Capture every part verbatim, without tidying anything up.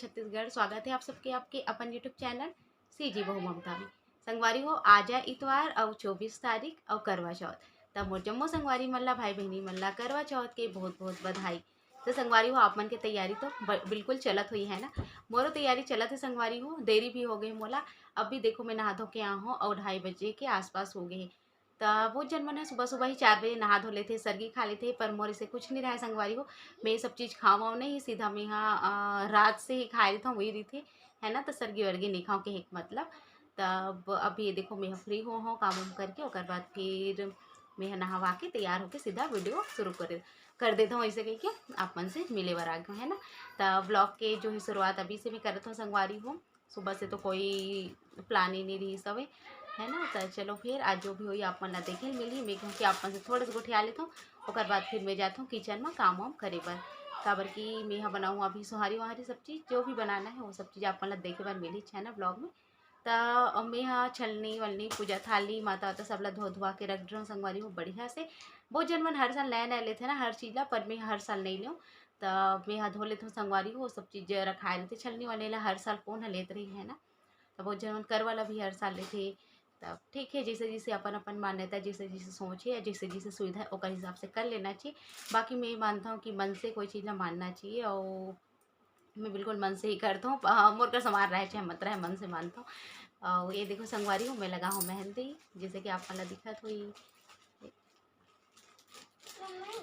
छत्तीसगढ़, स्वागत है आप सबके आपके अपन YouTube चैनल सीजी बहू ममता में। संगवारी हो, आज है इतवार और चौबीस तारीख और करवा चौथ। तब मोर जम्मो संगवारी मन ला, भाई बहनी मन ला करवा चौथ के बहुत बहुत बधाई। तो संगवारी हो, आप मन के तैयारी तो ब-, बिल्कुल चलत हुई है ना। मोरो तैयारी चलत है संगवारी हो, देरी भी हो गई मोला। अभी देखो, मैं नहा धो के आ हूँ और ढाई बजे के आसपास हो गए। त बहुत झन मन ह सुबह सुबह ही चार बजे नहा धो लेथे, सरगी खा लेथे, पर मोर इसे कुछ नहीं रहा है संगवारी हो। मैं ये सब चीज़ खावं नहीं, सीधा मैं हा, अ, रात से ही खाए रहिथंव, वही रहिथे, है ना, त सरगी वरगी नहीं खावं के एक मतलब। तब अभी ये देखो, मैं हा फ्री हो हूँ काम वाम करके, ओकर बाद फिर मैं हा नहावा के तैयार होके सीधा वीडियो शुरू कर कर देता हूँ, ऐसे कह के आप मन से मिले बर आ गए, है ना। त ब्लॉग के जो है शुरुआत अभी से मैं करत हूँ संगवारी हो। सुबह से तो कोई प्लान ही नहीं रही सब, है ना। तो चलो फिर आज जो भी होई आप मन ला देखे मिलही। मैं कहूँ कि आप मन से थोड़ा सा गोठिया लेता हूँ, ओकर बाद फिर मैं जाता हूँ किचन में काम वाम करे बर, काबर कि मैं हा बनाऊँ अभी सोहारी वहारी सब चीज़, जो भी बनाना है वो सब चीज़ आप मन ला देखे बर मिलही, है ना, ब्लॉग में। त मैं हा छलनी वलनी, पूजा थाली, माता वाता सब ला धो धुआ के रख डरहूँ संगवारी हो बढ़िया से। बहुत जन मन हर साल नया नया लेथे ना हर चीज़ ला, पर मैं हर साल नहीं लेऊँ। त मैं हा धो लेथंव संगवारी हो, सब चीज़ रखाए रहिथे छलनी वाले ला, हर साल कौन ह लेत रही, है ना। त बहुत झन मन करवा ला भी हर साल लेथे। तब ठीक है, जैसे जैसे अपन अपन मान्यता, जैसे जैसे सोच है या जैसे जैसे सुविधा है, ओकर हिसाब से कर लेना चाहिए। बाकी मैं ये मानता हूँ कि मन से कोई चीज़ ला मानना चाहिए, और मैं बिल्कुल मन से ही करता हूँ। प-, मोर कर समार रहे चाहे मत रहे, मन से मानता हूँ। और ये देखो संगवारी हो, मैं लगा हूँ मेहंदी, जैसे कि आप मन ला दिखत होई।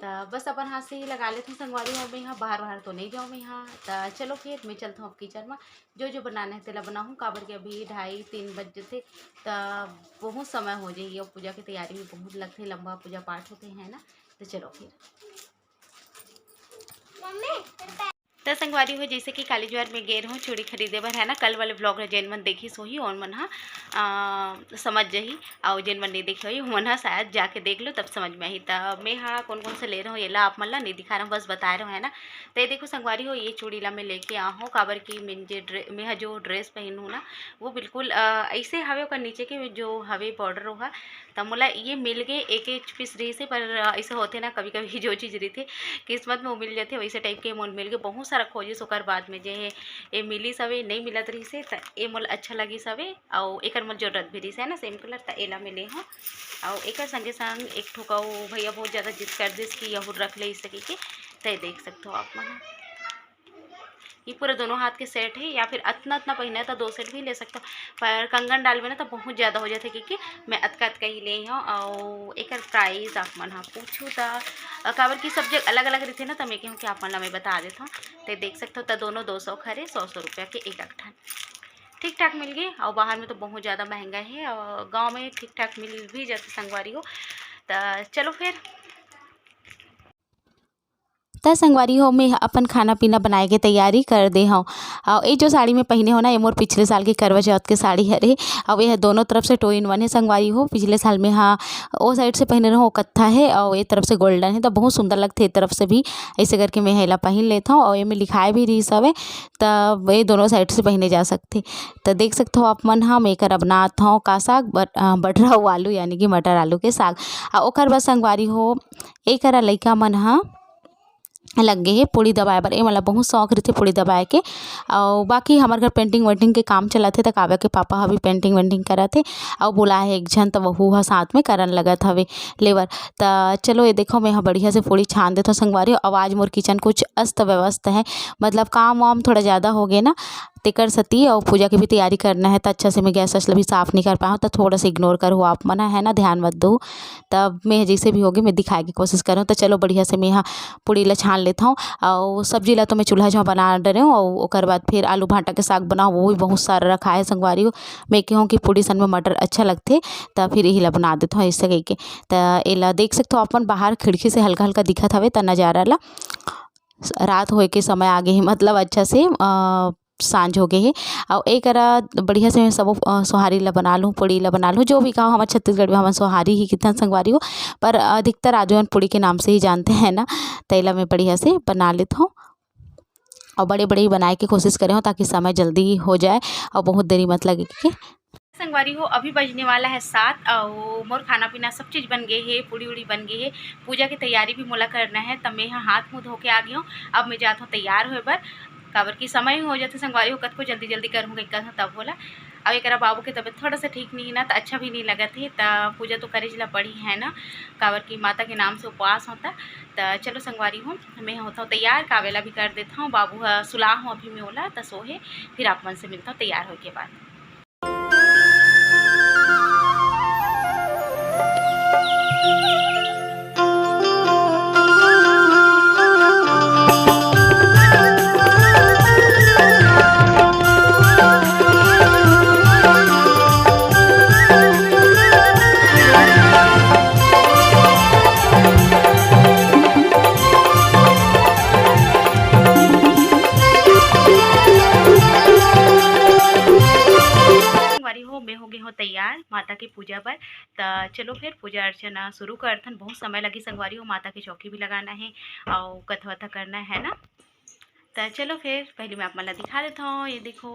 त बस अपन हाथ से ही लगा लेथंव संगवारी हो, मैं हा बाहर बाहर तो नहीं जाऊँ मैं हा। त चलो फिर मैं चलता हूँ अब किचन में, जो जो बनाना है तेला बनाहूँ, काबर के अभी ढाई तीन बज जथे। त बहुत समय हो जाही, और पूजा के तैयारी में बहुत लगथे, लंबा पूजा पाठ होथे, है ना। त चलो फिर। त संगवारी हो, जैसे कि काली जुआर में गे रहूँ चूड़ी खरीदे बर, है ना, कल वाले ब्लॉग ला जेन मन देखिस होही, ओन मन हा, आ, समझ जाही, और जेन मन नहीं देखे होही, ओमन हा शायद जाके देख लो, तब समझ में आही। त मैं हा कौन कौन से ले रहूँ, एला आप मन ला नहीं दिखा रहूँ, बस बताए रहूँ, है ना। त ये देखो संगवारी हो, ये चूड़ी ला मैं लेके आ हूँ, काबर कि मैं जे ड्रे-, मैं हा जो ड्रेस पहनूँ ना, वो बिल्कुल, अ, ऐसे हवे, ओकर नीचे के जो हवे बॉर्डर, ओहा त मोला ये मिल गे, एक एक पीस रहिसे, पर ऐसे होथे ना, कभी-कभी जो चीज़ रहिथे किस्मत में, वो मिल जाथे। वैसे टाइप के मोल मिल गे, बहुत सारा खोजिस, ओकर बाद में जे हे, ये मिलिस हवे, नहीं मिलत रहिसे, त ये मोला अच्छा लगिस हवे, अउ एकर मोला जरूरत भी रहिसे, है ना, सेम कलर, त एला मैं ले हूँ। अउ एकर संगे संग एक ठो का वो भैया बहुत ज़्यादा जिद कर दिस कि यहू रख ले, इस तरीके, त ये देख सकते हो आप मन। ये पूरा दोनों हाथ के सेट है, या फिर अतना अतना पहिने तो दो सेट भी ले सकते हो, पर कंगन डालबे ना तो बहुत ज़्यादा हो जाथे, क्योंकि मैं अतका अतका ही ले हूँ। और एकर प्राइस आप मन हा पूछू त, अ, काबर कि सब जगह अलग अलग रहिथे ना, त मैं कहूँ कि आप मन ला मैं बता देता हूँ। तो देख सकते हो, त दोनों दो सौ खरे, सौ सौ रुपया के एक एक ठन ठीक ठाक मिल गए। और बाहर में तो बहुत ज़्यादा महंगा है, और गाँव में ठीक ठाक मिल भी जाते संगवारी हो। त चलो फिर। त संगवारी हो, मैं अपन खाना पीना बनाए के तैयारी कर दे हव। अउ ये जो साड़ी में पहिने हो ना, ये मोर पिछले साल के करवा चौथ के साड़ी हरे। अउ ये दोनों तरफ से two in one है संगवारी हो। पिछले साल में हा, ओ साइड से पहिने रहो, कत्था है, अउ ये तरफ से गोल्डन है, तो बहुत सुंदर लगथे। ये तरफ से भी ऐसे करके मैं एला पहिन लेत हव। अउ ये में लिखाए भी रहिस हवे, त ये दोनों साइड से पहिने जा सकथे। त देख सकथव आप मन, हम एकर बनात हव का साग, बट-, अ, बटरा अउ आलू, यानी कि मटर आलू के साग। अउ ओकर बाद संगवारी हो, एकरा लइका मन ह लग गे हे पूड़ी दबाए बर। ए, मोला बहुत शौक रहिथे पूड़ी दबाए के। अउ बाकी हमर घर पेंटिंग वेंटिंग के काम चलत हे, त काव्या के पापा ह भी पेंटिंग वेंटिंग करत हे। अउ बोलाए हे एक झन, त वहू ह साथ में करन लगत हवे लेबर। त चलो, ये देखो, मैं ह बढ़िया से पूड़ी छान देथव संगवारी। अउ आज मोर किचन कुछ अस्त व्यस्त है, मतलब काम वाम थोड़ा ज़्यादा हो गए ना, तेकर सेती, अउ पूजा के भी तैयारी करना है, त अच्छा से मैं गैस वैस ला भी साफ नहीं कर पाए हव, त थोड़ा सा इग्नोर करो आप मन, है ना, ध्यान मत दो। तब मैं जैसे भी होगे, मैं दिखाए के कोशिश करूँ। त चलो, बढ़िया से मैं हा पूड़ी ला छान लेत हव, अउ सब्जी ला तो मैं चूल्हा झों बना डरे हव, अउ ओकर बाद फिर आलू भांटा के साग बनाओ, वो भी बहुत सारा रखा है संगवारी हो। मैं कहूँ कि पूड़ी सन में मटर अच्छा लगथे, त फिर यही ला बना देत हव ऐसे कह के। त एला देख सकथव अपन, बाहर खिड़की से हल्का हल्का दिखत हवे त नजारा ला। रात होए के समय आ गे हे, मतलब अच्छा से, अ, सांझ हो गे हे। अउ एकरा बढ़िया से सबो, अ, सोहारी ला बना लूँ, पूड़ी ला बना लूँ, जो भी कहो, हमर छत्तीसगढ़ में हमन सोहारी ही किथन संगवारी हो, पर अधिकतर आदमी मन पूड़ी के नाम से ही जानथे, है ना। तेला मैं बढ़िया से बना लेत हव, अउ बड़े बड़े ही बनाए के कोशिश करे हव, ताकि समय जल्दी हो जाए अउ बहुत देरी मत लगे के। संगवारी हो, अभी बजने वाला है सात, अउ मोर खाना पीना सब चीज़ बन गए हे, पूड़ी उड़ी बन गए हे, पूजा के तैयारी भी मोला करना है, त मैं यहाँ हाथ मुँह धो के आ गई हूँ। अब मैं जात हूँ तैयार होए बर, काबर कि समय हो जाथे संगवारी हो, कतको जल्दी जल्दी करहूँ कहिके करहूँ तब होला। अब एकरा बाबू के तबीयत थोड़ा सा ठीक नहीं है ना, तो अच्छा भी नहीं लगत है, तो पूजा तो करे ला पड़ी है ना, काबर कि माता के नाम से उपवास होता। तो चलो संगवारी हो, मैं होता हूँ तैयार, कावेला भी कर देता हूँ, बाबू ह सुला हूँ अभी मैं ओला, तो सोहे, फिर आप मन से मिलता हूँ तैयार होके बाद। संगवारी हो, मैं हो गई हूँ तैयार माता की पूजा बर। त चलो फिर पूजा अर्चना शुरू करथन। बहुत समय लगी संगवारी हो, माता की चौकी भी लगाना है और कथा वथा करना है ना। त चलो फिर पहले मैं आप मन ला दिखा देता हूँ। ये देखो,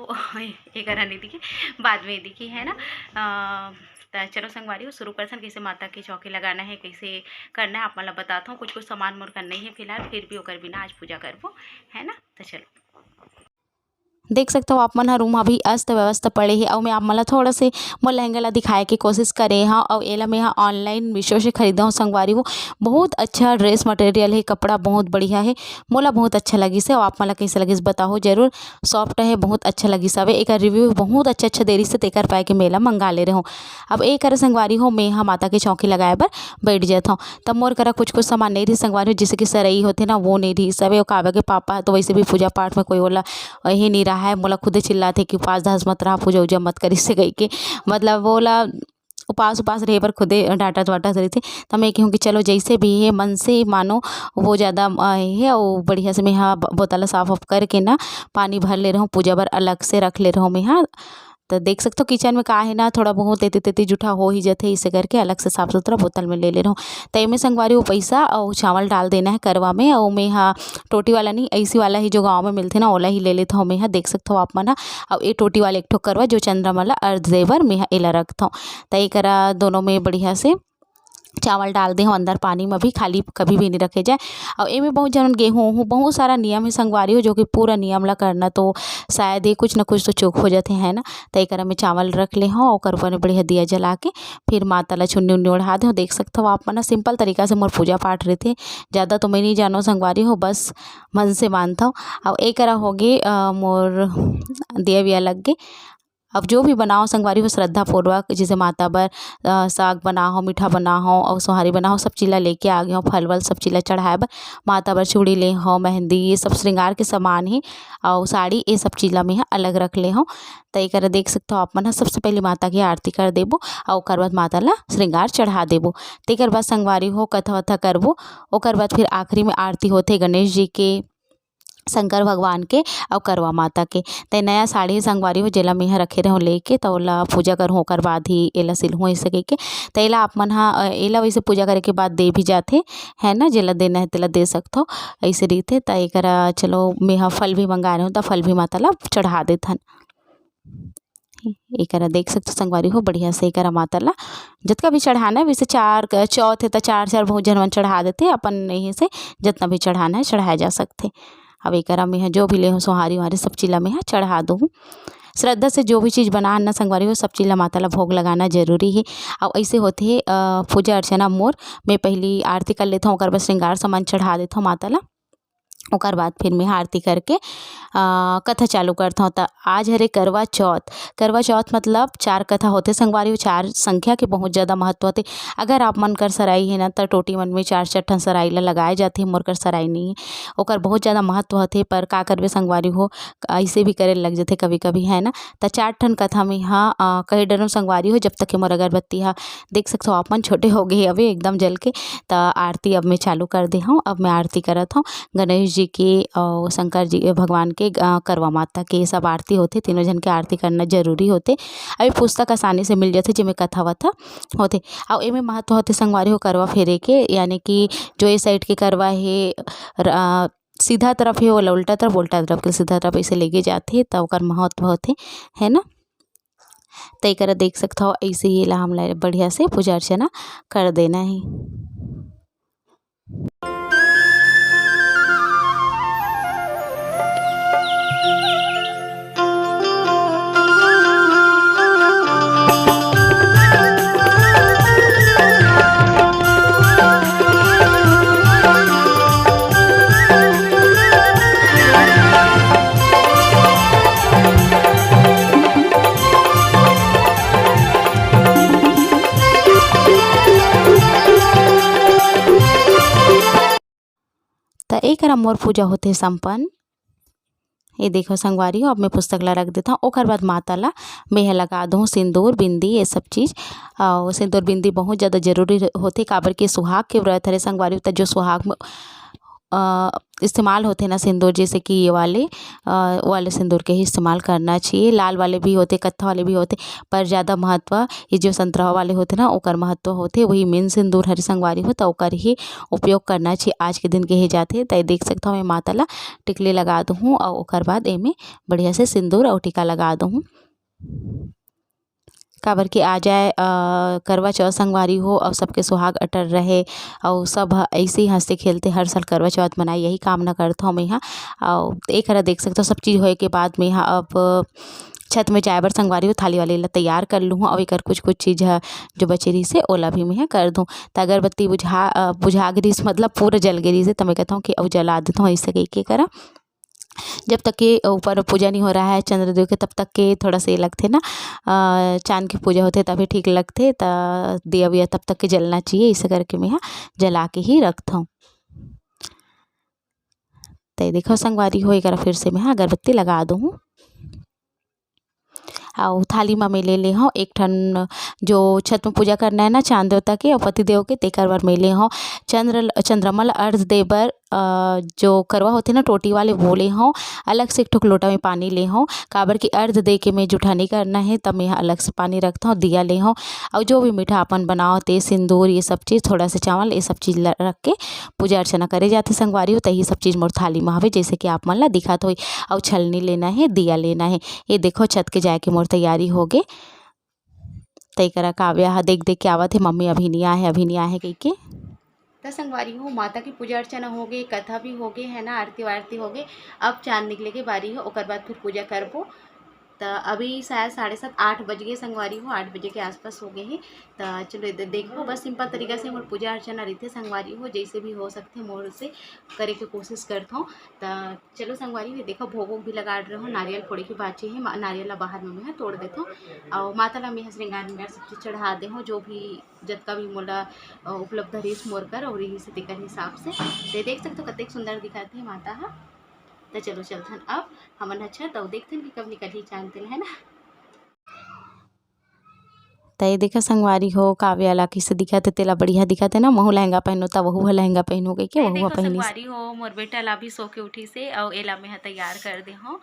ये करा नहीं दिखी, बाद में दिखी है ना। अ, त चलो संगवारी हो, शुरू करथन, कैसे माता की चौकी लगाना है, कैसे करना है, आप मन ला बताता हूँ। कुछ कुछ सामान मोर कर नहीं है फिलहाल, फिर भी ओकर बिना आज पूजा करबो, है ना। त चलो। देख सकथव आप मन ह, रूम अभी अस्त व्यस्त पड़े हे, अउ मैं आप मन ला थोड़ा से मोर लहंगा ला दिखाए के कोशिश करे हव। अउ एला मैं ह online Meesho से खरीदे हव संगवारी हो। बहुत अच्छा dress material हे, कपड़ा बहुत बढ़िया हे, मोला बहुत अच्छा लगिस हे। अउ आप मन ला कैसे लगिस बताहू जरूर। Soft हे, बहुत अच्छा लगिस हवे। एकर review बहुत अच्छा अच्छा दे रिहिस हे, तेकर पाए के मैं एला मंगा ले रहेंव। अब ए करा संगवारी हो, मैं ह माता के चौकी लगाए बर बैठ जात हव। तब मोर करा कुछ कुछ सामान नहीं रहिस संगवारी हो, जैसे कि सरई होथे ना, वो नहीं रहिस हवे। अउ काव्या के पापा ह तो वैसे भी पूजा पाठ में कोई ओला वही नहीं रहा है, मोला खुदे चिल्लाथे कि उपास धास मत रहा, पूजा उजा मत करिस से कहिके। मतलब ओला उपास उपास रहे बर खुदे डांटत वाटत रहिथे। त मैं कहूँ कि चलो जैसे भी हे, मन से मानो वो ज़्यादा, अ, हे, अउ बढ़िया से मैं ह ब-, बोतल ला साफ वाफ करके ना पानी भर ले रहूँ, पूजा बर अलग से रख ले रहूँ मैं ह। त देख सकथव किचन में का हे ना, थोड़ा बहुत एती तेती जूठा हो ही जथे, इसे करके अलग से साफ सुथरा बोतल में ले ले रहूँ। त एमे संगवारी वो पैसा अउ चावल डाल देना है करवा में। अउ मैं ह टोटी वाला नहीं, ऐसी वाला ही जो गाँव में मिलथे ना, ओला ही ले लेथव मैं ह। देख सकथव आप मन ह। अउ ए टोटी वाला एक ठो करवा जो चंद्रमा ला अर्घ दे बर मैं ह एला रखथव। त एकरा दोनों में बढ़िया से चावल डाल दे हव अंदर पानी में, भी खाली कभी भी नहीं रखे जाए। अउ एमे बहुत जन गेहूँ उहूँ, बहुत सारा नियम है संगवारी हो, जो कि पूरा नियम ला करना तो शायद ये कुछ ना कुछ तो चूक हो जाथे, है ना। त एकरा में चावल रख ले हव, ओकर ऊपर में बढ़िया दिया जला के फिर माता ला चुन्नी उन्नी ओढ़ा दे हव। देख सकथव आप मन ह, simple तरीका से मोर पूजा पाठ रहिथे, ज़्यादा तो मैं नहीं जानव संगवारी हो, बस मन से मानथव। अउ एकरा होगे, अ, मोर दिया विया लग गे। अब जो भी बनाओ संगवारी हो श्रद्धापूर्वक, जैसे माता बर, अ, साग बनाओ, मीठा बनाओ अउ सोहारी बनाओ, सब चीज ला लेके आ गे हव, फल वल सब चीज ला चढ़ाए बर। माता बर चूड़ी ले हव, मेहंदी, ये सब श्रृंगार के सामान ही, अउ साड़ी, ये सब चीज ला मैं ह अलग रख ले हव। त एकरा देख सकथव आप मन ह, सबसे पहले माता के आरती कर देबो अउ ओकर बाद माता ला श्रृंगार चढ़ा देबो। तेकर बाद संगवारी हो कथा वथा करबो, ओकर बाद फिर आखिरी में आरती होथे गणेश जी के, शंकर भगवान के अउ करवा माता के। त नया साड़ी संगवारी हो, जेला मैं ह रखे रहूँ लेके, त ओला पूजा करहूँ, ओकर बाद ही एला सिलहूँ, ऐसे कहिके। त एला आप मन ह, अ, एला वैसे पूजा करे के बाद दे भी जाथे, है ना, जेला देना है तेला दे सकथव, ऐसे रहिथे। त एकरा चलो मैं ह फल भी मंगा रहूँ, त फल भी माता ला चढ़ा देथन। एकरा देख सकथव संगवारी हो, बढ़िया से एकरा माता ला जतका भी चढ़ाना है, वैसे चार क-, चौथ है त चार चार बहुत झन मन चढ़ा देथे, अपन यही से जतना भी चढ़ाना है चढ़ाए जा सकथे। अब एकरा में ह जो भी ले हो सोहारी उहारी सब चीज ला में ह चढ़ा दो। श्रद्धा से जो भी चीज बनान ना संगवारी हो, सब चीज ला माता ला भोग लगाना जरूरी है। अउ ऐसे होथे, अ, पूजा अर्चना मोर, मैं पहली आरती कर लेथव, ओकर बाद श्रृंगार सामान चढ़ा देथव माता ला। ओकर बाद फिर मैं आरती करके, अ, कथा चालू करथव। त आज हरे करवा चौथ। करवा चौथ मतलब चार कथा होथे संगवारी हो, चार संख्या के बहुत ज़्यादा महत्व होथे। अगर आप मन कर सराई हे ना, त टोटी मन में चार चार ठन सराई ला लगाए जाथे, मोर कर सराई नहीं हे। ओकर बहुत ज़्यादा महत्व होथे, पर का करबे संगवारी हो, ऐसे भी करे लग जथे कभी-कभी, है ना। त चार ठन कथा में ह, अ, कहे डरम संगवारी हो, जब तक के मोर अगरबत्ती ह, देख सकथव आप मन, छोटे हो गे हवे एकदम जल के। त आरती अब मैं चालू कर दे हव। अब मैं आरती करत हव गणेश जी के अउ शंकर जी, अ, भगवान के, अ, करवा माता के, सब आरती होथे, तीनों झन के आरती करना जरूरी होथे। अउ ये पुस्तक आसानी से मिल जाथे, जेमे कथा वथा होथे। अउ एमे महत्व होथे संगवारी हो करवा फेरे के, यानी कि जो ये side के करवा हे, र-, अ, सीधा तरफ हे, ओला उल्टा तरफ, उल्टा तरफ के सीधा तरफ ऐसे लेगे जाथे, त ओकर महत्व होथे, है ना। त एकरा देख सकथव, ऐसे ही एला हमला बढ़िया से पूजा अर्चना कर देना हे। करा मोर पूजा होथे संपन्न। ये देखो संगवारी हो, अब मैं पुस्तक ला रख देथव, ओकर बाद माता ला मैं ह लगा दूँ सिंदूर, बिंदी, ये सब चीज़। और सिंदूर बिंदी बहुत ज़्यादा जरूरी होथे, काबर कि सुहाग के व्रत हरे संगवारी हो, त जो सुहाग में, अ, इस्तेमाल होथे ना सिंदूर, जैसे कि ये वाले, अ, वाले सिंदूर के ही इस्तेमाल करना चाहिए। लाल वाले भी होथे, कत्था वाले भी होथे, पर ज़्यादा महत्व ये जो संतरा वाले होथे ना, ओकर महत्व होथे, वही मेन सिंदूर हरे संगवारी हो, त ओकर ही उपयोग करना चाहिए। आज के दिन कहे जाथे। त ये देख सकथव, मैं माता ला टिकली लगा दूँ और ओकर बाद एमे बढ़िया से सिंदूर और टीका लगा दूँ, काबर कि आ जाए, अ, करवा चौथ संगवारी हो, और सबके सुहाग अटल रहे, और सब ह-, ऐसे ही हंसते खेलते हर साल करवा चौथ मनाए, यही कामना करथव मैं हा। और एक हरा देख सकथव, सब चीज़ होए के बाद मैं हा अब छत में जाए बर संगवारी हो, थाली वाली ला तैयार कर लूँ, और एकर कुछ कुछ चीज़ ह जो बचे रहिस हे, ओला भी मैं हा कर दूँ। त अगरबत्ती बुझा, अ, बुझा गे रहिस, मतलब पूरा जल गे रहिस हे, त मैं कहथव कि अउ जला देथव, ऐसे कहिके करा। जब तक के ऊपर पूजा नहीं हो रहा है चंद्रदेव के, तब तक के थोड़ा सा ये लगथे ना, अ, चांद के पूजा होथे तभी ठीक लगथे, त दिया विया तब तक के जलना चाहिए, इसे करके मैं हा जला के ही रखथव। त ये देखो संगवारी हो, एकरा फिर से मैं हा अगरबत्ती लगा दूँ। अउ थाली म मैं ले ले हव एक ठन, जो छत में पूजा करना है ना चांद देवता के अउ पति देव के, तेकर बर मैं ले हव चंद्र, चंद्रमा ल अर्घ दे बर, अ, जो करवा होथे ना टोटी वाले, वो ले हव। अलग से एक ठोक लोटा में पानी ले हव, काबर कि अर्घ दे के मैं जूठा नहीं करना है, तब मैं अलग से पानी रखथव। दिया ले हव, अउ जो भी मीठा अपन बनाओ, ते सिंदूर, ये सब चीज़, थोड़ा से चावल, ये सब चीज़ ल-, रख के पूजा अर्चना करे जाथे संगवारी हो। त ये सब चीज़ मोर थाली में हवे, जैसे कि आप मन ला दिखत होई। अउ छलनी लेना है, दिया लेना है। ये देखो, छत के जाए के मोर तैयारी हो गे। त एकरा काव्या ह देख देख के आवत हे, "मम्मी अभी नहीं आए हे, अभी नहीं आए हे," कहिके। त संगवारी हो, माता की पूजा अर्चना हो गे, कथा भी हो गे है ना, आरती वारती हो गे। अब चांद निकले के बारी हो, ओकर बाद फिर पूजा करबो। त अभी शायद साढ़े सात, आठ बज गे संगवारी हो, आठ बजे के आसपास हो गे हे। त चलो इधर देखो, बस सिंपल तरीका से मोर पूजा अर्चना रहिथे संगवारी हो, जैसे भी हो सकथे मोर से करे के कोशिश करथव। त चलो संगवारी हो, देखो भोग वोग भी लगा रहे हो, नारियल फोड़े के बाचे हे, मा-, नारियल ला बाहर में मैं तोड़ देथव। अउ माता ला मैं श्रृंगार विंगार सब चीज चढ़ा दे हव, जो भी जतका भी मोला, अ, उपलब्ध रहिस मोर कर और रहिस तेकर हिसाब से। ते देख सकथव कतेक सुंदर दिखत हे माता ह। त चलो चलथन अब हमन ह छत अउ देखथन कि कब निकलही चांद तेला, है ना। त ये देखा संगवारी हो, काव्या ला कइसे दिखत हे, तेला बढ़िया दिखत हे ना, महू लहंगा पहनो, त वहू ह लहंगा पहनो कहिके त ये वहू ह देखो पहनिस। संगवारी हो, मोर बेटा ला अभी सो के उठिस हे अउ एला मैं ह तैयार कर दे हव।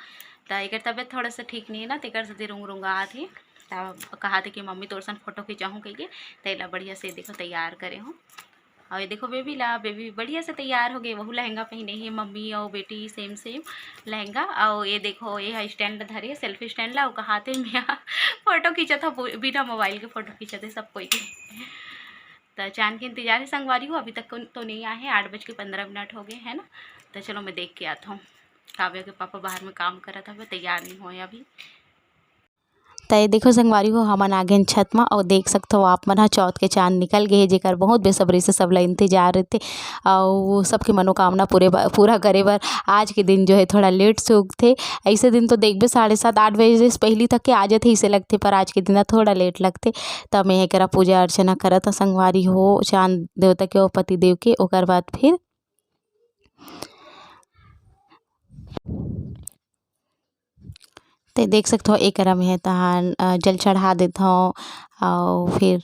त एकर तबियत थोड़ा सा ठीक नहीं है ना, तेकर सेती रुंग रुंगात हे। त कहात हे कि मम्मी तोर सन फोटो खिंचाहूँ कहिके, त एला बढ़िया से देखो तैयार करे हव। अउ ये देखो बेबी ला, बेबी बढ़िया से तैयार हो गे, वहू लहंगा पहिने हे, मम्मी अउ बेटी सेम सेम लहंगा। अउ ये देखो, ये ह स्टैंड धरे हे, सेल्फी स्टैंड ला, अउ कहात हे मैं फोटो खींचत हव, बिना मोबाइल के फोटो खींचत हे सब कोई के। त चांद के इंतजार हे संगवारी हो, अभी तक तो नहीं आए हे, आठ बज के पंद्रह मिनट हो गे हे ना। त चलो मैं देख के आत हव, काव्या के पापा बाहर में काम करत हवे, तैयार नहीं होए अभी। त ये देखो संगवारी हो, हमन आ गेन छत म, अउ देख सकथव आप मन ह, चौथ के चांद निकल गे हे, जेकर बहुत बेसब्री से सबला इंतजार रहिथे, अउ सबके मनोकामना पूरे ब-, पूरा करे बर आज के दिन जो है थोड़ा लेट से उगथे। ऐसे दिन तो देखबे साढ़े सात आठ बजे से पहिली तक के आ जाथे, इसे लगथे, पर आज के दिन ह थोड़ा लेट लगथे। त मैं एकरा पूजा अर्चना करत हव संगवारी हो, चांद देवता के अउ पति देव के, ओकर बाद फिर ते देख सकथव, एकरा में तहान, अ, जल चढ़ा देथव, अउ फिर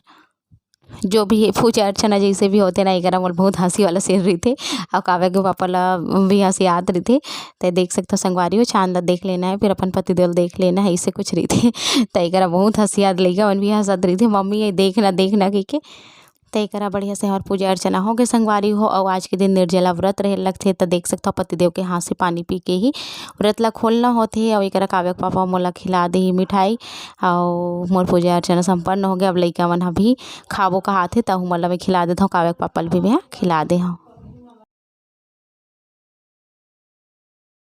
जो भी पूजा अर्चना जैसे भी होथे ना, एकरा मोर बहुत हंसी वाला सीन रहिथे, अउ काव्या के पापा ला भी हंसी आत रहिथे। ते देख सकथव संगवारी हो, चांद ला देख लेना है, फिर अपन पतिदेव ला देख लेना है, इसे कुछ रहिथे। त एकरा बहुत हंसी आत, लइका मन भी हंसत रहिथे, "मम्मी, ये देखना, देखना," कहिके। त एकरा बढ़िया से हमर पूजा अर्चना हो गे संगवारी हो। अउ आज के दिन निर्जला व्रत रहे लगथे, त देख सकथव पतिदेव के हाथ से पानी पी के ही व्रत ला खोलना होथे। अउ एकरा काव्या के पापा मोला खिला दे ही मिठाई, अउ मोर पूजा अर्चना संपन्न हो गे। अब लइका मन ह भी खाबो कहाथे, त ओमन ला मैं खिला देथव, काव्या के पापा ल भी मैं खिला दे हव।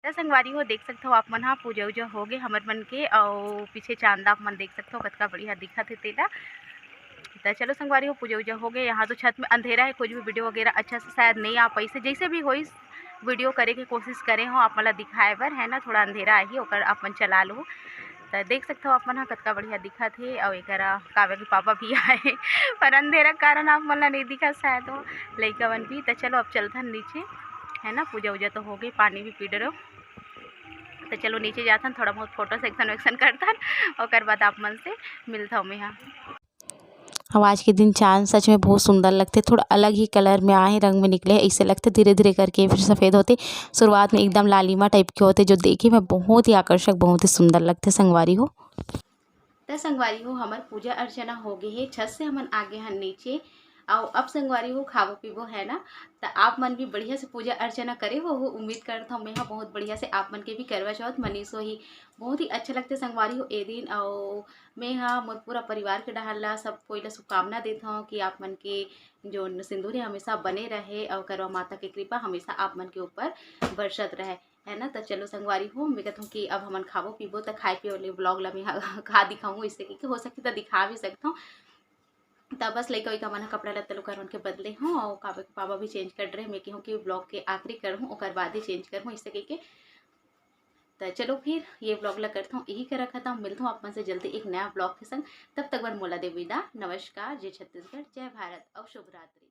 त संगवारी हो, देख सकथव आप मन ह, पूजा उजा हो गे हमर मन के, अउ पीछे चांदा आप मन देख सकथव कतका बढ़िया दिखत हे तेला। त चलो संगवारी हो, पूजा उजा हो गे। यहाँ तो छत में अंधेरा है, कुछ भी वीडियो वगैरह अच्छा से शायद नहीं आ पाइस हे। जैसे भी होइस, वीडियो करे के कोशिश करे हो आप मन ला दिखाए बर, है ना, थोड़ा अंधेरा आही, ओकर आप मन चला लो। त देख सकथव आप मन ह कतका बढ़िया दिखत हे, अउ एकरा काव्या के पापा भी आए, पर अंधेरा के कारण आप मन ला नहीं दिखत शायद हो, लइका मन भी। त चलो अब चलथन नीचे। है ना, पूजा वूजा तो हो गई, पानी भी पी डरो। तो चलो नीचे जाथन, थोड़ा बहुत फोटो सेक्शन वेक्शन करथन, ओकर बाद आप मन से मिलता हूँ मैं यहाँ। अब आज के दिन चांद सच में बहुत सुंदर लगथे, थोड़ा अलग ही कलर में आए रंग में निकले, ऐसे लगथे धीरे धीरे करके फिर सफेद होथे। शुरुआत में एकदम लालिमा टाइप के होथे, जो देखे में बहुत ही आकर्षक, बहुत ही सुंदर लगथे संगवारी हो। त संगवारी हो, हमर पूजा अर्चना हो गे हे, छत से हमन आगे हन नीचे। अउ अब संगवारी हो, खाबो पीबो है ना, त आप मन भी बढ़िया से पूजा अर्चना करे हो, हो उम्मीद करत हूँ मैं ह बहुत बढ़िया से आप मन के भी करवा चौथ मनीस होही। बहुत ही अच्छा लगथे संगवारी हो ए दिन। अउ मैं ह मोर पूरा परिवार के डहार ला, सब कोई ला शुभकामना देत हूँ कि आप मन के जो सिंदूर है हमेशा बने रहे अउ करवा माता के कृपा हमेशा आप मन के ऊपर बरसत रहे, है ना। त चलो संगवारी हो, मैं कहत हूँ कि अब हमन खाबो पीबो, त खाए पिए वाले ब्लॉग ला मैं ह का दिखाऊँ, इससे कि हो सकथे त दिखा भी सकत हूँ। त बस लइका वइका मन ह कपड़ा लत्ता लोग करवन के बदले हूँ, और काबे के पापा भी चेंज कर रहे। मैं कहूँ कि ब्लॉग के आखिरी करहूँ, ओकर बाद ही चेंज करहूँ, इससे कहिके। त चलो फिर ये ब्लॉग ला करता हूँ यही कर रखा था। मिलता हूँ आप मन से जल्दी एक नया ब्लॉग के संग। तब तक बर मोला दे विदा। नमस्कार, जय छत्तीसगढ़, जय भारत और शुभ रात्रि।